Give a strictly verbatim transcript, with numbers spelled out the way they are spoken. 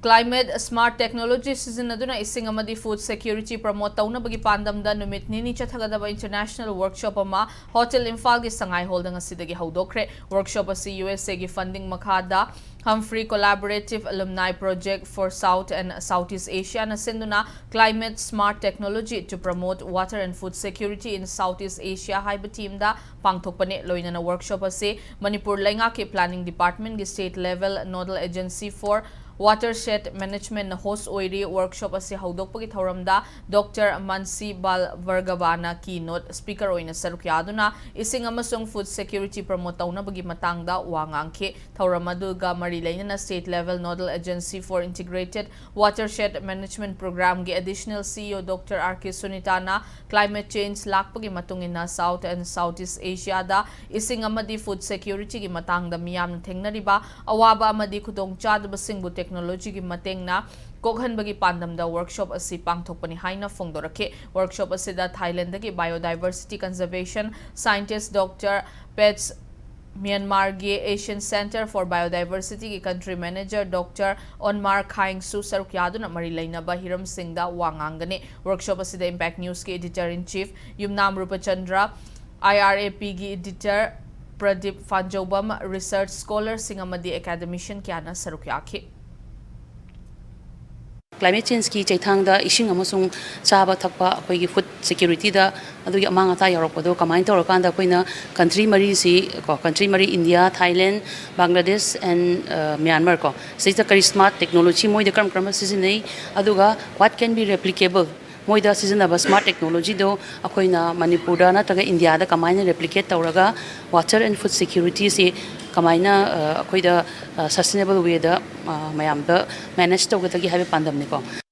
Climate smart technology ꯁꯤꯖꯤꯟꯅꯗꯨꯅ ꯏꯁꯤꯡ ꯑꯃꯗꯤ food security promote ꯇꯧꯅꯕꯒꯤ ꯄꯥꯟꯗꯝꯗ ꯅꯨꯃꯤꯠ ꯅꯤꯅꯤ ꯆꯠꯊꯒꯗꯕ international workshop ꯑꯃ Hotel ꯏꯝꯐꯥꯜꯒꯤ ꯁꯉꯥꯏ ꯍꯣꯜꯗ ꯉꯁꯤꯗꯒꯤ ꯍꯧꯗꯣꯛꯈ꯭ꯔꯦ꯫ Workshop ꯑꯁꯤ U S A ꯒꯤ funding ꯃꯈꯥꯗ Humphrey Collaborative Alumni Project for South and Southeast Asia ꯅ ꯁꯤꯟꯗꯨꯅ Climate Smart Technology to Promote Water and Food Security in Southeast Asia ꯍꯥꯏꯕ theme ꯗ ꯄꯥꯡꯊꯣꯛꯄꯅꯤ꯫ ꯂꯣꯏꯅꯅ workshop ꯑꯁꯤ ꯃꯅꯤꯄꯨꯔ ꯂꯩꯉꯥꯛꯀꯤ Planning Department ꯀꯤ State Level Nodal Agency for Watershed Management ꯅ host ꯑꯣꯏꯔꯤ꯫ Workshop ꯑꯁꯤ ꯍꯧꯗꯣꯛꯄꯒꯤ ꯊꯧꯔꯝꯗ Doctor ꯃꯟꯁꯤ ꯕꯥꯜ ꯚꯔꯒꯕꯥꯅ keynote speaker ꯑꯣꯏꯅ ꯁꯔꯨꯛ ꯌꯥꯗꯨꯅ ꯏꯁꯤꯡ ꯑꯃꯁꯨꯡ food security promote ꯇꯧꯅꯕꯒꯤ ꯃꯇꯥꯡꯗ ꯋꯥ ꯉꯥꯡꯈꯤ꯫ ꯊꯧꯔꯝ ꯑꯗꯨꯒ ꯃꯔꯤ ꯂꯩꯅꯅ State Level Nodal Agency for Integrated Watershed Management Program ꯒꯤ Additional C E O Doctor R K ꯁꯨꯅꯤꯇꯥꯅ climate change ꯂꯥꯛꯄꯒꯤ ꯃꯇꯨꯡ ꯏꯟꯅ South and Southeast Asia ꯗ ꯏꯁꯤꯡ ꯑꯃꯗꯤ food security ꯒꯤ ꯃꯇꯥꯡꯗ ꯃꯤꯌꯥꯝꯅ ꯊꯦꯡꯅꯔꯤꯕ ꯑꯋꯥꯕ ꯑꯃꯗꯤ ꯈꯨꯗꯣꯡꯆꯥꯗꯕꯁꯤꯡꯕꯨ technology ꯒꯤ ꯃꯇꯦꯡꯅ ꯀꯣꯛꯍꯟꯕꯒꯤ ꯄꯥꯟꯗꯝꯗ workshop ꯑꯁꯤ ꯄꯥꯡꯊꯣꯛꯄꯅꯤ ꯍꯥꯏꯅ ꯐꯣꯡꯗꯣꯔꯛꯈꯤ꯫ Workshop ꯑꯁꯤꯗ Thailand ꯗꯒꯤ biodiversity conservation scientist Doctor Pets ꯃ꯭ꯌꯥꯟꯃꯥꯔꯒꯤ Asian Centre for Biodiversity ꯒꯤ country manager Doctor ꯑꯣꯟꯃꯥꯔ ꯈꯥꯏꯡꯁꯨ ꯁꯔꯨꯛ ꯌꯥꯗꯨꯅ ꯃꯔꯤ ꯂꯩꯅꯕ ꯍꯤꯔꯝꯁꯤꯡꯗ ꯋꯥ ꯉꯥꯡꯒꯅꯤ꯫ Workshop ꯑꯁꯤꯗ Impact News ꯀꯤ editor in chief Yumnam ꯔꯨꯄꯆꯟꯗ꯭ꯔ, I R A P ꯒꯤ editor ꯄ꯭ꯔꯗꯤꯞ ꯐꯥꯟꯖꯧꯕꯝ, research scholar ꯁꯤꯡ ꯑꯃꯗꯤ academician ꯀꯌꯥꯅ ꯁꯔꯨꯛ ꯌꯥꯈꯤ꯫ Climate change ꯀꯤ ꯆꯩꯊꯥꯡꯗ ꯏꯁꯤꯡ ꯑꯃꯁꯨꯡ ꯆꯥꯕ ꯊꯛꯄ, ꯑꯩꯈꯣꯏꯒꯤ food security ꯗ ꯑꯗꯨꯒꯤ ꯑꯃꯥꯡ ꯑꯇꯥ ꯌꯥꯎꯔꯛꯄꯗꯣ ꯀꯃꯥꯏꯅ ꯇꯧꯔꯀꯥꯟꯗ ꯑꯩꯈꯣꯏꯅ country ꯃꯔꯤꯁꯤ ꯀꯣ, country ꯃꯔꯤ, India, Thailand, Bangladesh and, uh, Myanmar ꯀꯣ, ꯁꯤꯗ ꯀꯔꯤ smart technology ꯃꯣꯏꯗ ꯀꯔꯝ ꯀꯔꯝꯕ ꯁꯤꯖꯤꯟꯅꯩ, ꯑꯗꯨꯒ what can be replicable, ꯃꯣꯏꯗ ꯁꯤꯖꯤꯟꯅꯕ smart technology ꯗꯣ ꯑꯩꯈꯣꯏꯅ ꯃꯅꯤꯄꯨꯔꯗ ꯅꯠꯇ꯭ꯔꯒ ꯏꯟꯗꯤꯌꯥꯗ ꯀꯃꯥꯏꯅ replicate ꯇꯧꯔꯒ water and food security ꯁꯤ ꯀꯃꯥꯏꯅ, ꯑ, ꯑꯩꯈꯣꯏꯗ, ꯑ, sustainable way ꯗ, ꯑ, ꯃꯌꯥꯝꯗ manage ꯇꯧꯒꯗꯒꯦ ꯍꯥꯏꯕ ꯄꯥꯟꯗꯝꯅꯤꯀꯣ꯫